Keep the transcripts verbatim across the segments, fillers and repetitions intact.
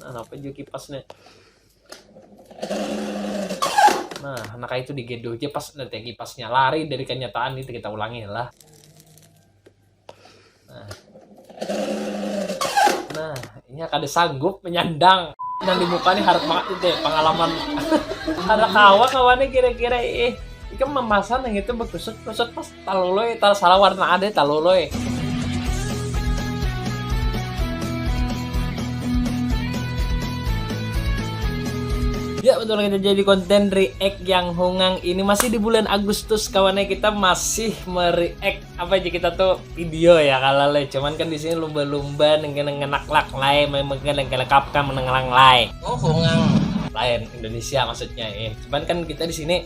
Nah, apa juga kipasnya? Nah, anak itu digeduh aja pas nanti kipasnya lari dari kenyataan itu, kita ulangi lah. Nah. Nah, ini kada sanggup menyandang. Yang di muka nih harap banget itu ya, pengalaman. Ada kawa kawannya kira-kira eh. Ikam memasan yang itu berkusut-kusut pas taluloi, tal salah warna ada taluloi. Ya betul, kita jadi konten react yang hungang ini masih di bulan Agustus kawannya, kita masih mereact apa aja kita tuh video ya kalau le, cuman kan di sini lumba-lumba nengke ngenaklak lai, memang nengke lekap kan menengelang lai. Oh hungang. Lain Indonesia maksudnya eh. Cuman kan kita di sini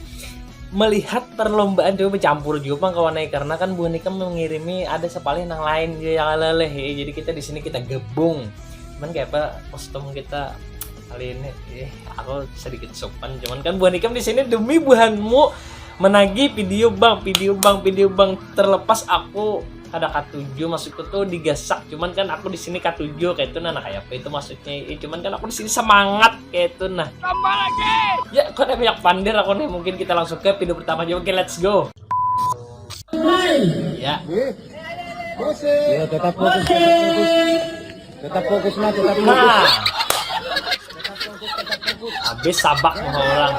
melihat perlombaan juga bercampur juga pang kawan ai, karena kan buhan ikam mengirimi ada sepalih nang lain juga ya kalau leh eh. Jadi kita di sini kita gabung. Cuman kayak apa kostum kita kali ini eh aku sedikit sopan, cuman kan buhan ikam di sini demi buhanmu menagih video bang, video bang, video bang, terlepas aku kada katuju, maksudku tuh digasak, cuman kan aku di sini katuju kayak itu nah, nah kayak apa itu maksudnya eh, cuman kan aku di sini semangat kayak itu nah. Tambah lagi. Ya kok ada banyak pandir aku nih, mungkin kita langsung ke video pertama aja. Oke, let's go. Ya. Ya tetap fokus, tetap fokus. Tetap fokus nah, tetap fokus. Nah. Habis sabak muha orang.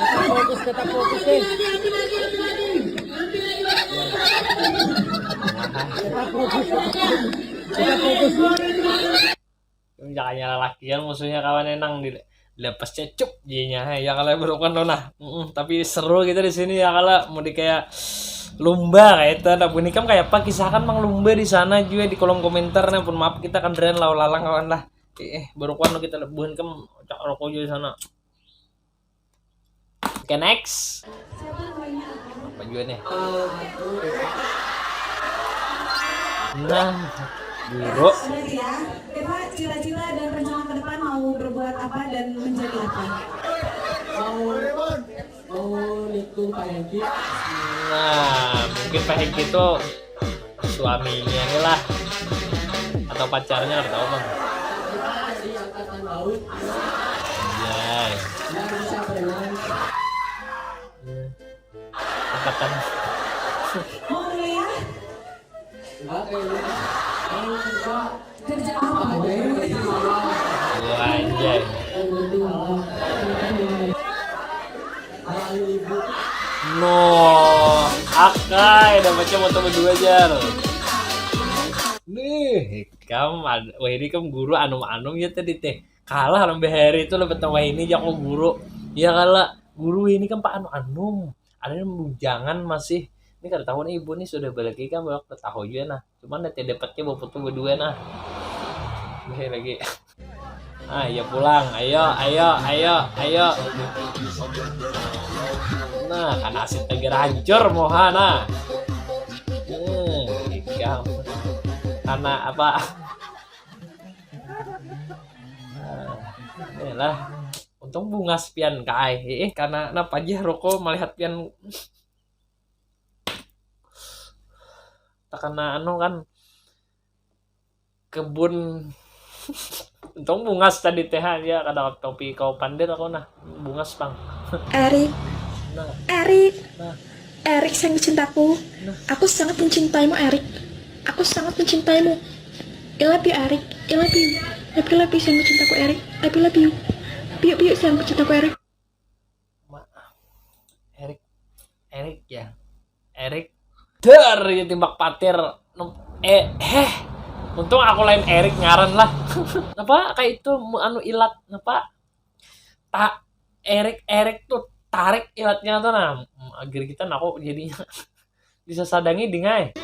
Tetap fokus, tetap fokus eh. Tetap fokus, tetap fokus. Tetap fokus. Jakanya lalakian musuhnya kawan enang di lepas cecup jadinya ya kalau burukan lo nah. Mm-mm, tapi seru kita di sini ya kalau mau di kayak lumba kayak itu ada bunikam kayak apa kisahkan mang lumba di sana juga di kolom komentar nih pun maaf kita kan dren lawan lalang kawan lah eh, eh burukan lo kita buhan kem cak rokok juga di sana. Oke, next. Apa juga nih? Nah, guru. Sudah ya. Kita cita-cita dan rencana ke depan mau berbuat apa dan menjadi apa? Mau mau nikung Pak Hengki. Nah, mungkin Pak Hengki itu suaminya nih lah. Atau pacarnya, nggak tahu bang. Dari angkatan laut. Anjay. Yang bisa berenang. Angkatan. Mau kuliah? Enggak kayaknya. Mau kerja. Kerja apa? Wah, anjay. No, akai dapatnya motor berdua jar. Nih, ikam ada, wah ini kan guru anum-anum ya tadi teh. Kalah lebih hari itu lebih tengah ini jago guru. Ya kalah guru ini kan pak anu-anum. Ada yang bujangan masih. Ini kada tahu nih ibu nih sudah balik kan bawa tahu juga nah. Cuman nanti dapatnya bawa foto berdua nah. Oke lagi. Ah, iya pulang. Ayo, ayo, ayo, ayo. Nah, karena asin tegar hancur moha nah. Hmm, ikam. Karena apa? Nah, inilah. Untung bungas pian kai. Eh, karena napa aja rokok melihat pian takana anu kan kebun untung bungas tadi teh ya kada topi kau pandir aku nah bungas pang. Erik, nah. Erik, nah. Erik sayang cintaku, nah. Aku sangat mencintaimu Erik, aku sangat mencintaimu. I love you Erik, I love you, love you, love you sayang cintaku Erik, love you, love you. Piu piu sayang cintaku Erik. Erik, Erik ya, Erik dar ya timbak patir. Eh heh, untung aku lain Erik ngaran lah. Napa kayak itu anu ilat napa tak Erik Erik tuh tarik ilatnya tuh nah agar kita nako jadinya. Disasadangi dingai.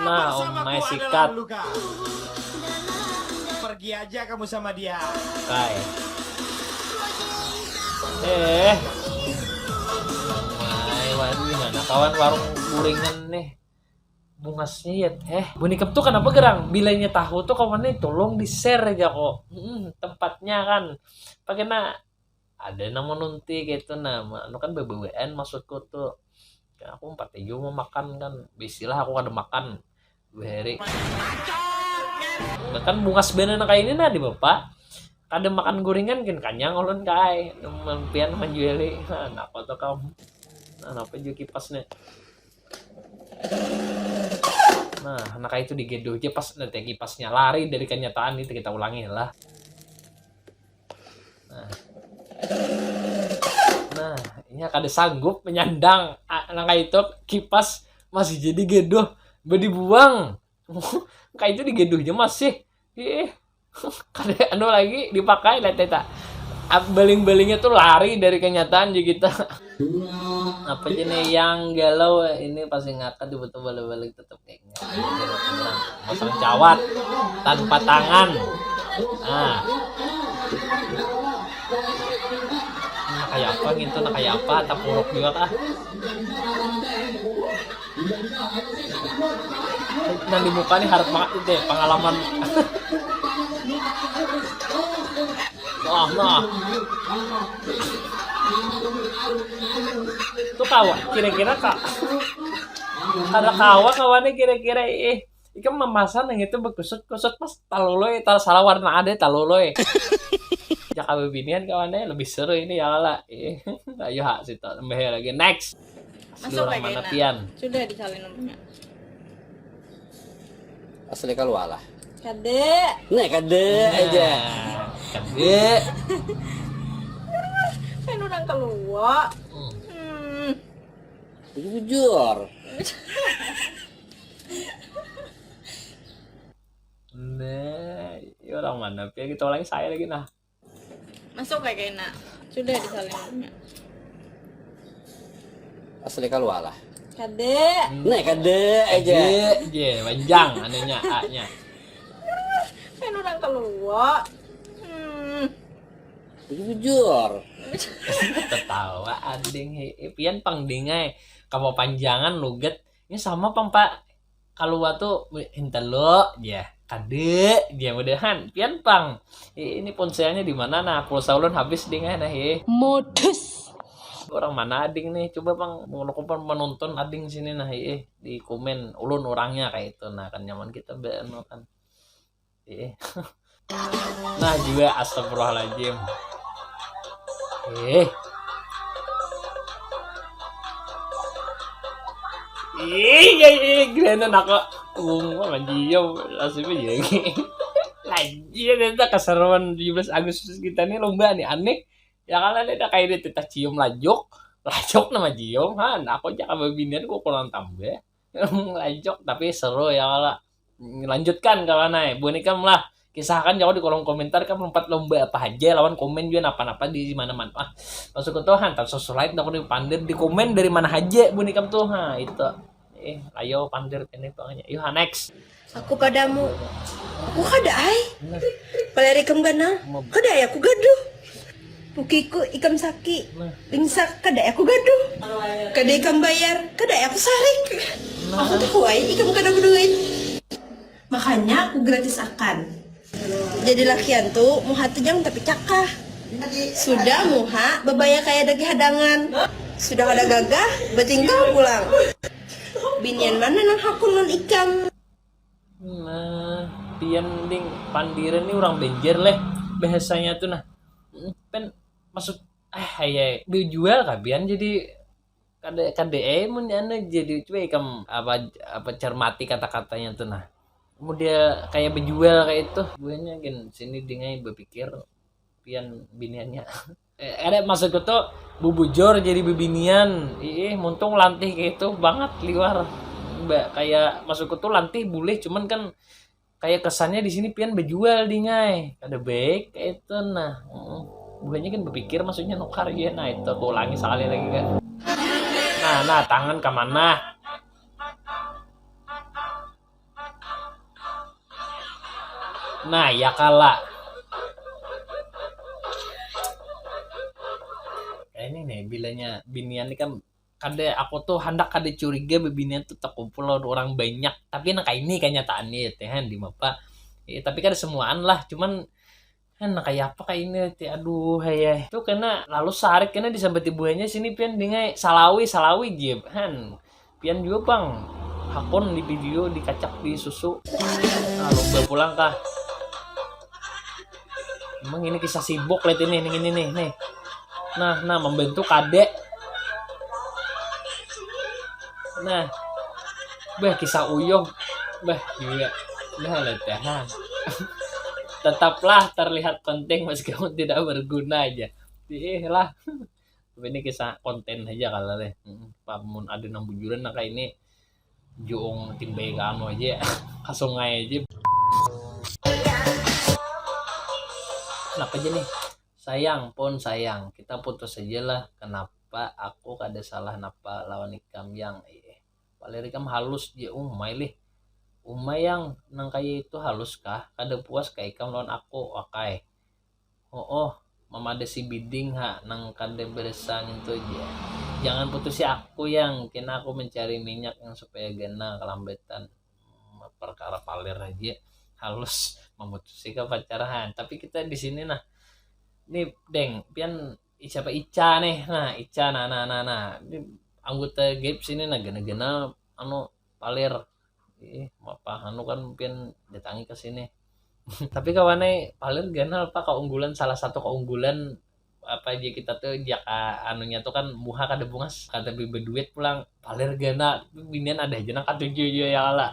Nah, om mai sikat. Pergi aja kamu sama dia. Kai. Eh. Mai wani mana kawan warung guringan nih. Bungasnya ya. Eh, bunikep tuh kenapa gerang? Bilanya tahu tuh kawannya tolong di-share aja kok. Hmm, tempatnya kan. Pakai na ada nang menunti gitu nah anu kan bebewaan maksudku tuh ya, aku empat jam mau makan kan bisilah aku kada makan dua hari. Kan bungas banar nang kaya ini nah di bapak. Kada makan guringan gin kanyang ulun kai. Pian manjuali. Nah, napa tu kam? Nah, napa jua kipas nih? Nah, nang kaya itu digeduh ja pas nanti kipasnya lari dari kenyataan itu kita ulangi lah. Nah. Nah, inya kada sanggup menyandang ah, nang kaya itu kipas masih jadi geduh bedibuang. Kaya itu digeduhnya masih. Ih, kada anu lagi dipakai lah teta. Baling-balingnya tuh lari dari kenyataan juga kita. Apa aja nih yang galau ini pasti ngakak dibutuh balik-balik tetap kayak gini. Pasang cawat tanpa tangan. Nah. Nah, kayak apa gitu, nah kayak apa, tapuruk juga kah? Nang di muka nih harap banget itu ya, pengalaman. Wah, nah. Itu kawa, kira-kira kak. Kada kawa kawannya kira-kira eh. Ikam memasan yang itu berkusut-kusut pas taluloi, tal salah warna ada taluloi. Jaka bebinian kawannya lebih seru ini ya lah. Eh, ayo ha situ tambah lagi next. Asli masuk orang mana pian? Sudah disalin nomornya. Asli keluar lah. Kade. Nih kade nah, aja. Kade. Kan orang keluar. Hmm. Jujur. Nah, ya orang mana? Pian kita ulangi saya lagi nah. Masuk kayak kena. Sudah disalin. Asli keluar lah. Kade. Nih kade aja. J, panjang anehnya A-nya. Kan orang keluar. Hmm. Jujur. Tertawa ading he. Eh, pian pang dingai. Kamu panjangan luget. Ini sama pang pak. Kalau waktu intelo ya kade dia mudahan pian pang. Eh, ini ponselnya di mana nah pulsa ulun habis ding nah he. Modus. Orang mana ading nih coba pang menonton ading sini nah he di komen ulun orangnya kayak itu nah kan nyaman kita be anu kan. Eh. Nah juga astagfirullahaladzim. Eh. Iya iya giliran aku. Wong mah manjiau nasibnya ya. Lagi ada keseruan tujuh belas Agustus kita nih lomba nih aneh. Ya kalau ada kayak dia tetap cium lajuk, lajuk nama cium han. Aku aja kalau binian kok kurang tambah. Lajuk tapi seru ya kalau lanjutkan kawan ay buat ikam lah kisahkan jauh di kolom komentar kan lompat lomba apa aja lawan komen juga napa-napa di mana-mana ah masuk ke Tuhan tak sesuai aku di pandir di komen dari mana aja buat ikam tuh ha itu eh ayo pandir ini pokoknya yuk next aku padamu aku kada ay paleri kemana kada ay aku gaduh Pukiku ikam saki, lingsak kada aku gaduh. Kada ikam bayar, kada aku sarik. Aku tahu ai ikam kada berduit. Makanya aku gratis akan. Jadi lakian tu muha tu jangan tapi cakah. Sudah muha babaya kaya daging hadangan. Sudah kada gagah, batingkah pulang. Binian mana nang hakun lawan ikam? Nah, pian ding pandiran ni urang Banjar leh bahasanya tu nah. Pen maksud ah hayai bejual kah pian jadi kada kada eh mun anu jadi cuba ikam apa apa cermati kata-katanya tu nah. Model kayak bejual kayak itu buahnya gin sini dingai berpikir pian biniannya. Eh, ada maksudku tuh bubujur jadi bebinian ih muntung lantih kayak itu banget liwar mbak kayak maksudku tuh lantih boleh cuman kan kayak kesannya di sini pian bejual dingai ada baik kayak itu nah bukannya kan berpikir maksudnya nukar ya nah itu aku ulangi sekali lagi kan nah nah tangan ke mana Nah, ya kala. Ini nih, bilanya binian ini kan kada aku tuh hendak kada curiga bebinian tuh terkumpul lawan orang banyak tapi nang kayak ini kenyataannya ya teh di mapa ya, tapi kada semuaan lah cuman kan nang kayak apa kayak ini teh aduh ya itu kena lalu sarik kena disambati buahnya sini pian dingai salawi salawi jib han Pian jua pang hakun di video dikacak di susu. Nah, lomba pulang kah? Emang ini kisah sibuk, lihat ini, ini, ini, nih, nih. Nah, nah, membantu kadek. Nah, bah, kisah uyuh, bah, juga, bah, lecehan. Tetaplah terlihat penting meskipun tidak berguna aja. Ih lah. Tapi ini kisah konten aja kalau deh. Pamun ada nang bujuran nah kayak ini, juung timbai ke anu aja, ke sungai aja. Kenapa aja nih? Sayang pun sayang, kita putus aja lah. Kenapa aku kada salah napa lawan ikam yang eh palir ikam halus je umai lih. Umai yang nang kaya itu halus kah? Kada puas kah ikam lawan aku? Wakai. Oh, oh, memadasi biding ha nang kada berasa ngintu aja. Jangan putusi aku yang kena aku mencari minyak yang supaya ganal kelambatan. Perkara palir aja halus memutusi ke pacar ha. Tapi kita di sini nah. Nih, Deng, pian siapa Ica nih? Nah, Ica nah nah nah nah. Ini anggota gaib sini nah gena-gena anu palir. Ih, apa anu kan pian datangi ke sini. Tapi kawan ai palir ganal apa keunggulan, salah satu keunggulan apa aja kita tuh jaka anunya tuh kan muha kada bungas, kada tapi berduit pulang palir gana binian ada aja nang katuju aja ya kala.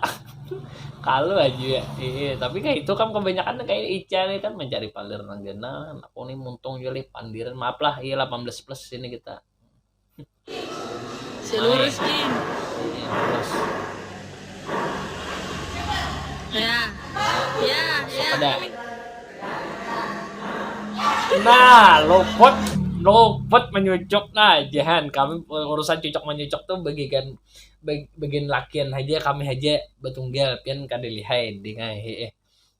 Kalau aja ya iya, tapi kayak itu kan kebanyakan kayak Ica nih kan mencari palir nang gana. Aku nih muntung juga lih pandiran, maaf lah iya delapan belas plus sini kita. Si lurus king. Ya. Ya, ya. Ada. Nah, luput, luput menyucuk nah, jahan kami urusan cucuk menyucuk tuh bagian bagian lakian aja, kami aja betunggal, pian kada lihai dengai heeh.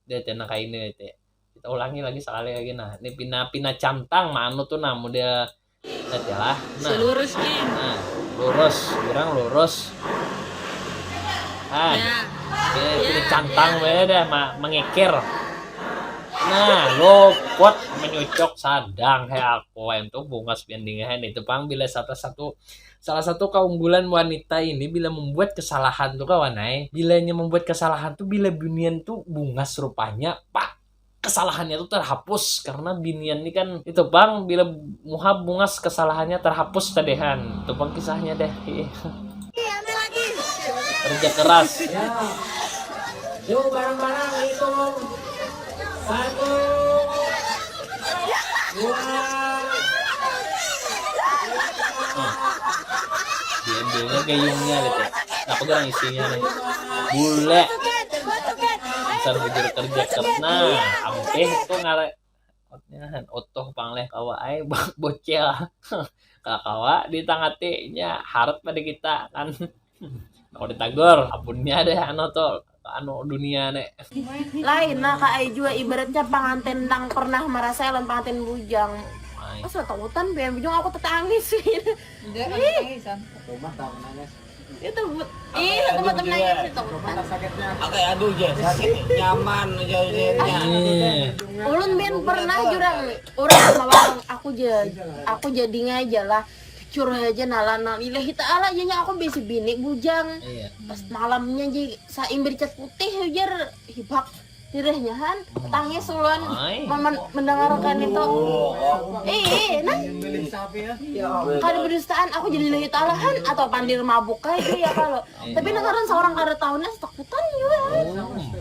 Dia tenang kayak ini teh. Kita ulangi lagi sekali lagi nah. Ini pina pina cantang manu tuh nah model Nah, jalan. Nah. Lurus nih. Nah, lurus, kurang lurus. Ah, ya. Oke, ya, cantang ya. Dah, ma- mengekir. Nah, lopot menyucuk sadang he aku yang tuh bungas pendingan itu pang bila salah satu salah satu keunggulan wanita ini bila membuat kesalahan tuh kawan ai bilanya membuat kesalahan tuh bila bunian tuh bungas rupanya pak kesalahannya tuh terhapus karena binian ini kan itu bang bila muha bungas kesalahannya terhapus tadehan itu bang kisahnya deh kerja keras ya. Yuk bareng-bareng itu satu dua nah, diambilnya gayungnya gitu ya apa gerang isinya nih bule Dasar bujur kerja kerna ampih tuh ngare otnya han otoh pang leh kawa ai bocil kalau kawa di tangatinya harap pada kita kan aku ditagur apunnya deh anu tuh anu dunia nek lain lah kak ai jua ibaratnya pangantin nang pernah merasa lawan pangantin bujang pas takutan bujang aku tetangis enggak aku tangisan rumah tak menangis itu but ih aku mata menangis itu aku kayak aduh ya sakit nyaman aja ulun bin pernah jurang orang sama aku jadi aku jadi ngaja lah curah aja nalan nang ilahi ta'ala aja aku bisa bini bujang iya. Pas malamnya aja saim bercat putih ujar hibak tirehnya han tangis ulun mendengarkan itu eh eh nah kada berdustaan aku jadi ilahi ta'ala han atau pandir mabuk kayak ya kalau tapi dengaran seorang kada tahunya takutan juga.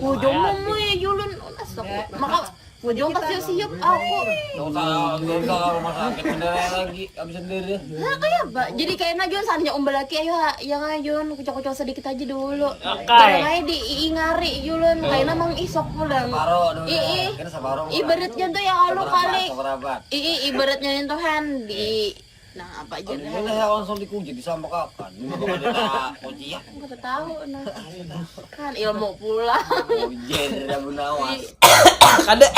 Bujung mumui julun. Maka bujung tak siap-siap aku. Tahu tahu rumah sakit sendiri lagi, habis sendiri. Nah, kayak apa? Jadi kayak najun sanya umbel lagi ayo yang ajun kucok-kucok sedikit aja dulu. Kalau aja di iingari julun, kayak namang isok pulang. Ii, ibaratnya tuh ya Allah kali. Ii, ibaratnya itu han di Nah, apa aja dah. Ini lah langsung dikunci disambakakan. Ini bakal ada kunci ya. Enggak tahu nah. Kan ilmu pula. Ujian tidak bernawas. Kada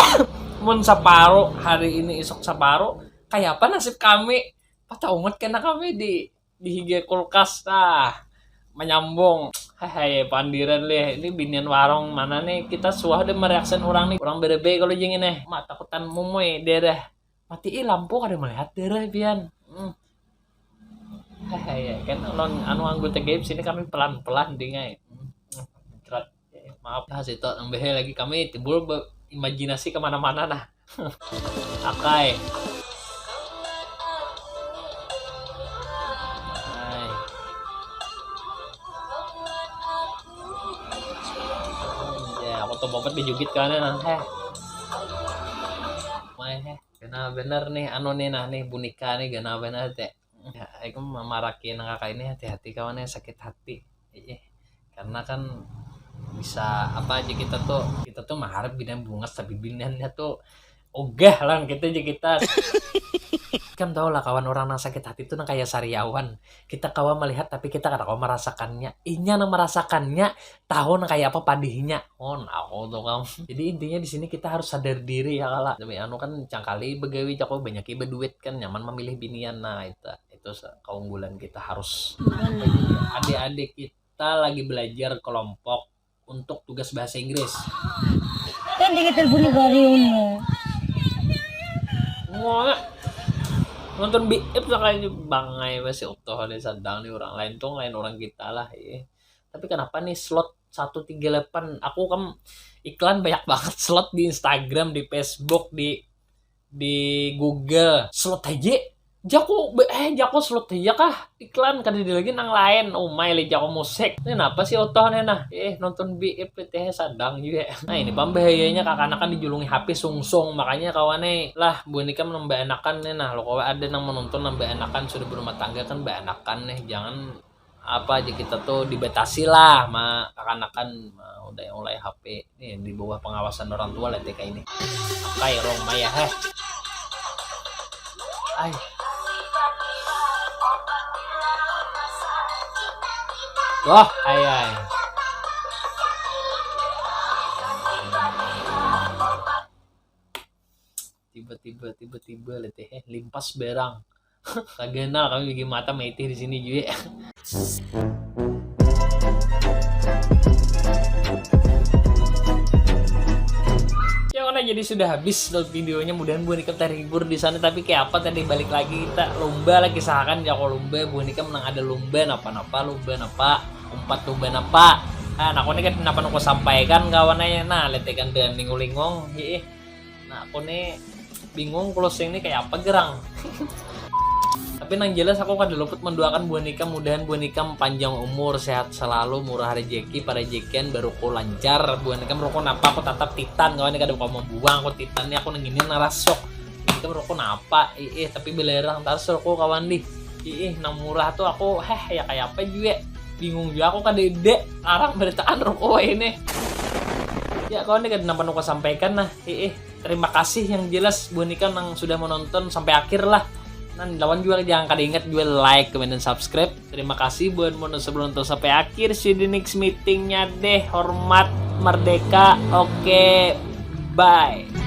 mun separuh hari ini isuk separuh kayak apa nasib kami? Patah umat kena kami di di higa kulkas tah menyambung hai pandiran leh ini binian warung mana nih kita suah deh mereaksen orang nih orang berebe kalau jeng ini mak takutan mumui dia deh Matii lampu kada melihat darah pian. Hmm. Heh, ya, kan non anu anggota gaib sini kami pelan-pelan dingai. Hmm. Cerat. Maaf lah situ nambahi lagi kami timbul be, imajinasi kemana-mana nah. Akai. Hai. Ya, aku tuh bopet dijugit kan nah. Heh. Mai heh. Benar-benar nih anu nih nah nih bunika nih ganal benar teh. Ya, aku memaraki nang kakak ini hati-hati kawan ya sakit hati. Ih, karena kan bisa apa aja kita tuh kita tuh mengharap bina bungas tapi binannya tuh ogah lah kita aja kita. Kan tau lah kawan orang nang sakit hati tuh nang kayak sariawan kita kawa melihat tapi kita kada kawa merasakannya inya nang merasakannya tahu nang kayak apa padihnya on aku tuh kamu. Jadi intinya di sini kita harus sadar diri ya kala tapi anu kan cangkali begawi jako banyak beduit kan nyaman memilih binian nah itu itu keunggulan kita harus adik-adik kita lagi belajar kelompok untuk tugas bahasa Inggris. Kan dia telepon ke hari ini. Mau nonton B F sekali bangai masih utuh ada sadang nih orang lain tuh lain orang kita lah ya. Tapi kenapa nih slot satu tiga delapan aku kan iklan banyak banget slot di Instagram, di Facebook, di di Google. Slot aja jaku eh jaku slot aja kah iklan kada ada lagi nang lain umai le jaku musik ini apa sih otoh nih nah eh nonton B F P T H sadang juga nah ini pambahayanya kakanakan dijulungi H P sungsung makanya kawannya lah buah nikah menambah anakan nih nah lo ada nang menonton nambah anakan sudah berumah tangga kan mbak anakan nih jangan apa aja kita tuh dibatasi lah ma kakanakan ma udah yang mulai H P nih di bawah pengawasan orang tua lah T K ini. Kayak rong maya heh. Ay. Wah, ay ay. Tiba-tiba tiba-tiba leteh limpas berang. Kaganal kami bikin mata maitih di sini juga. Ya mana jadi sudah habis videonya mudahan buah nikam terhibur di sana tapi kayak apa tadi balik lagi kita lomba lagi sahakan jako lomba buah nikam nang ada lomba napa napa lomba napa umpat lomba napa nah aku ini kan napa aku sampaikan kawannya nah letekan dengan lingu-lingu hiih. Nah, aku nih bingung closing nih kayak apa gerang. Tapi nang jelas aku kada luput mendoakan buah nikam mudahan buah nikam panjang umur sehat selalu murah rezeki parejekian baruku lancar buah nikam ruku napa aku tatap titan kawan kada kau membuang aku titan nih aku nenginin narasuk nikam ruku napa ih tapi belerang tas ruku kawan dih ih nang murah tuh aku heh ya kayak apa juga bingung juga aku kada ide arang beritaan ruku ini ya kawan nih kada napa nuku sampaikan nah ih Terima kasih yang jelas buah nikam nang sudah menonton sampai akhir lah. Nah, lawan juga jangan kada ingat juga like, comment, dan subscribe. Terima kasih buat menonton sebelum nonton sampai akhir. See you di next meetingnya deh. Hormat, merdeka. Oke, bye.